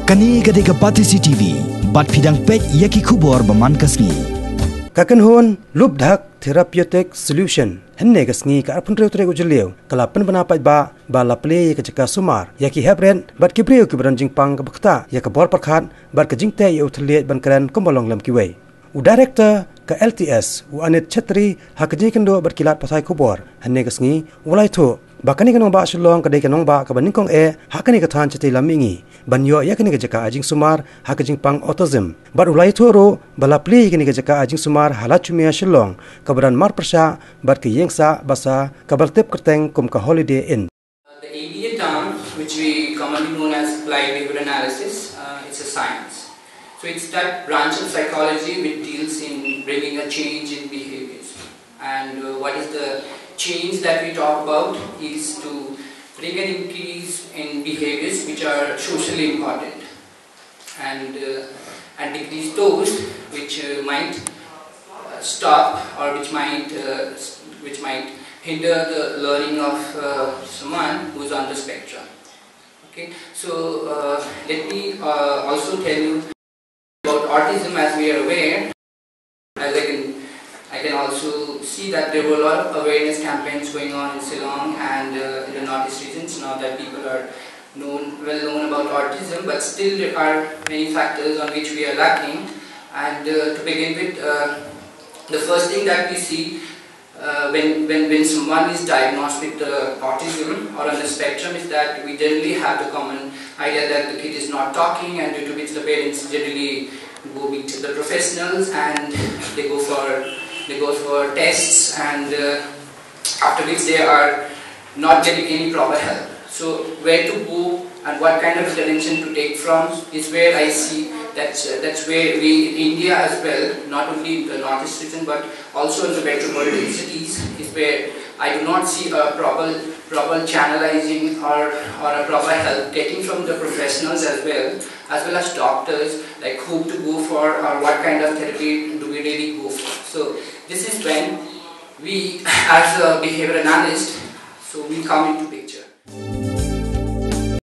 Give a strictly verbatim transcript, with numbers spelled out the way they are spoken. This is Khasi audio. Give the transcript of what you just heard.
Kane ka dei ka Batesi T V, bad phi dang peit ïa ki khubor ba man ka sngi. Ka kynhun Lupdhak Therapeutic Solution, hynne ka sngi ka arphew hynriew tarik u Jylliew, ka la pynbna paidbah ba la plie ïa ka jaka sumar ïa ki heprit bad ki briew kiba don jingpang kaba ktah ïa ka bor pyrkhat bad ka jingteh ïa u thylliej ban kren kumba long lem kiwei. U Director ka L T S, u Anit Chetri, ha ka jingïakynduh bad ki lad pathai khubor hynne ka sngi, u la ïathuh ba kane ka nongbah Shillong ka dei ka nongbah kaba nyngkong eh ha kane ka thaiñ shatei lam mihngi ban ïoh ïa kane ka jaka ai jingsumar ha ka jingpang autism. Bad u la ïathuh ruh ba la plie ïa kane ka jaka ai jingsumar ha Lad Jumia, Shillong, kaba don marpyrshah bad ka ïing sah basa kaba la tip kyrteng kum ka Holiday Inn. The A B A term, which we commonly known as applied behavior analysis, uh, it's a science. So it's that branch of psychology which deals in bringing a change in behaviors. And uh, what is the change that we talk about is to bring an increase in behaviors which are socially important and uh, and decrease those which uh, might uh, stop or which might uh, s- which might hinder the learning of uh, someone who is on the spectrum. Okay, so uh, let me uh, also tell you about autism. As we are aware, as I can, I can also see that there were a lot of awareness campaigns going on in Shillong and uh, in the Northeast regions now that people are known, well known about autism, but still there are many factors on which we are lacking. And uh, to begin with, uh, the first thing that we see uh, when, when, when someone is diagnosed with uh, autism or on the spectrum is that we generally have the common idea that the kid is not talking, and due to which the parents generally go meet the professionals and they go for they go for tests, and uh, after which they are not getting any proper help. So where to go and what kind of intervention to take from is where I see that's uh, that's where we in India as well, not only in the Northeast region but also in the metropolitan cities, is where I do not see a proper proper channelizing or or a proper help getting from the professionals as well, as well as doctors, like who to go for or what kind of therapy do we really go for. So this is when we, as a behavior analyst, so we come into picture.